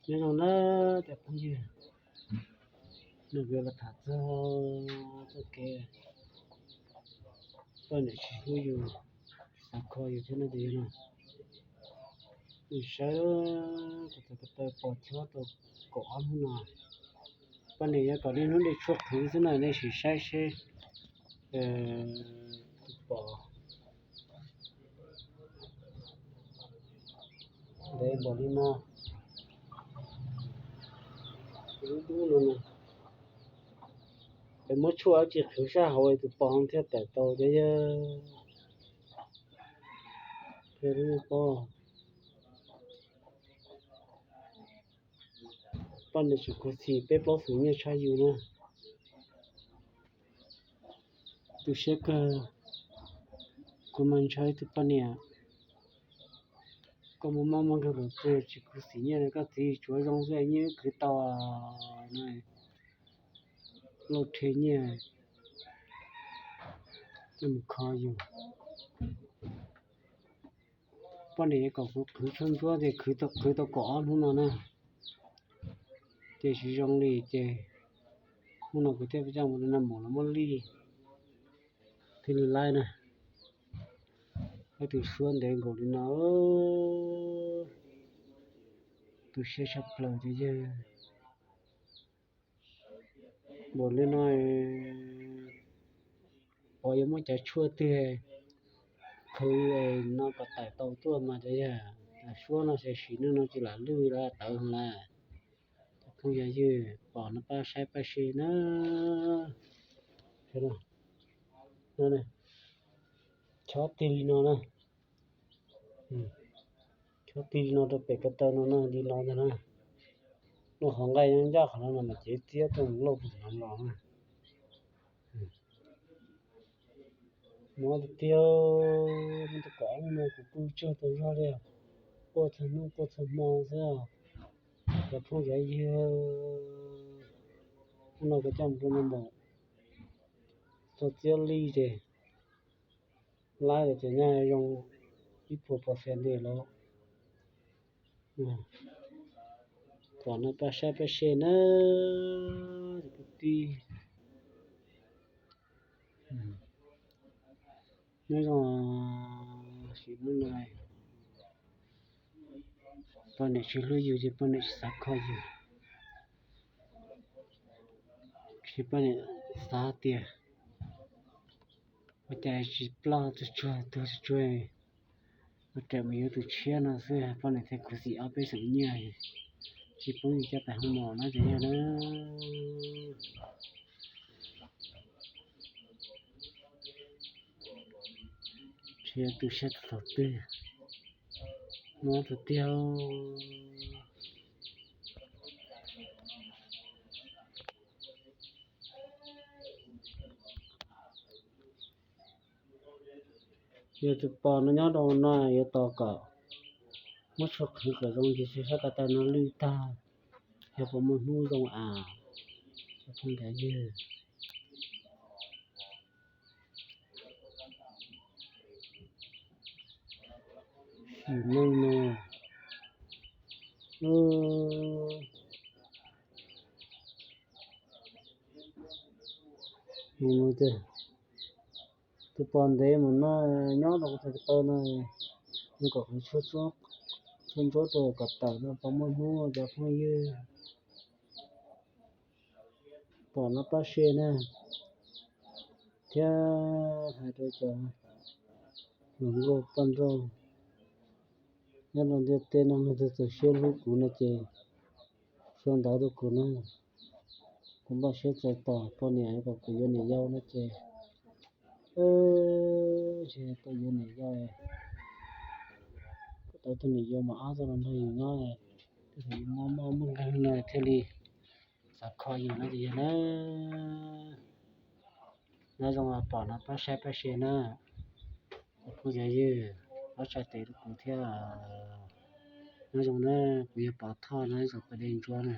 Nyob zoo na cov phooj ywg, nws yuav los tham txog txoj kev poj niam tsis hlub yus, xav kho yus thiab no ces yog no. Nws saib kuv txog ko taw pos chob tau kaum ob hnub no. Poj niam yuav kom nej hnub dej tshuaj qhwv xwb na, nej sim saib seb tus pos ntev npaum li no, dub dub no na. Es muab tshuaj dab tsi qhwv sab hauv tus pos thiaj tawm tau cov yawg. Poj niam tseem khuv xim peb plaub xwm nyiaj tshaj yus na. Tu siab kawg, kuv mas ntshaw ib tug poj niam. Koj muaj mob muaj nkeeg lawm tsis khuv xim nyiaj li, koj txiv tsuav zoo xwb, nyiaj wb khwv tau no, lauj rhe nyiaj coj mus kho yus. Poj niam kom kuv qhwv tshuaj ntsuab ces qhwv tau kaum ob hnub no na, ces tsis zoo li ces hnub no kuv thiaj coj mus rau naj mus los muab lij thiaj li laib na. Ib tug suab ntev nkaus li no, tu siab tshaj plaws cov yawg. Npaum li no, pos yuav muab cov tshuaj twg qhwv no kom tawm tau tuaj mas cov yawg. Suab no xyov sim neej no tsis lam lwj los tawv heev lawm. Cov phooj ywg, pom no pab saib pab share na. Chob tig li no na. Chob tig li no rau pem ko taw no na, li no ntag na. Lub qhov nqaij nyob ncaj qhov no no mas cev txiab tuaj mus lauj tus no los na. Mob tiag tiag, muab tus kaum ob hnub no kuv kuj tsaug tau zog li, quaj txhua hnub quaj txhua hmo xwb. Cov phooj cov ywg, hnub no kuv coj mus rau nej mus txog txiab lij ces laib lawm ces nyaj zoo ib puas percent li lawm. Pom no pab saib pab share na, kwv tij. Nyob zoo sim hnub no, poj niam tsis hlub yus ces poj niam tsis xav kho yus, ces poj niam xav tias ua cas tsis ploj tsuag tsuag tuag tsuag tsuag, ua raws mus yuav tus tshiab no xwb, poj niam thiaj khuv xim ob peb xeem nyiaj, tsis pub yus coj pais hoo mom no ces yog na. Tsis yog tu siab thaum twg, mob tiag tiag. Yog tus pos no nyob rau no yuav tos kom muab tshuaj qhwv kom zoo ces saib ko taw no lwj tag, yog puas muaj hnub zoo as, cov phooj cov ywg. Sim neej no, tus pos ntev mus no nyob rau ko taw no, nws kom qhwv tshuaj ntsuab rau kom tawm no puas muaj hnub cov phooj ywg. Pom no pab share na, thiab hais rau cov hluas nkauj poj nrauj nyob rau ntiaj teb no, leej twg txaus siab hlub kuv no ces sau ntawv rau kuv na. Kuv npaj siab txais tos poj niam kom kuv yuav niam yau no ces, tsis tau yuav niam yau, kuv tau tus niam yau mas ob tug los nrog yus nyob, twb yus mob mob muaj nkeeg no thiaj li xav kho yus no ces yog na. Nyob zoo, pom no pab saib pab share na. Kuv cov ywg, pab tsa tes rau kuv thiab. Nyob zoo na, kuv yog Pov Thoj na, zoo pab dej ntsuab na.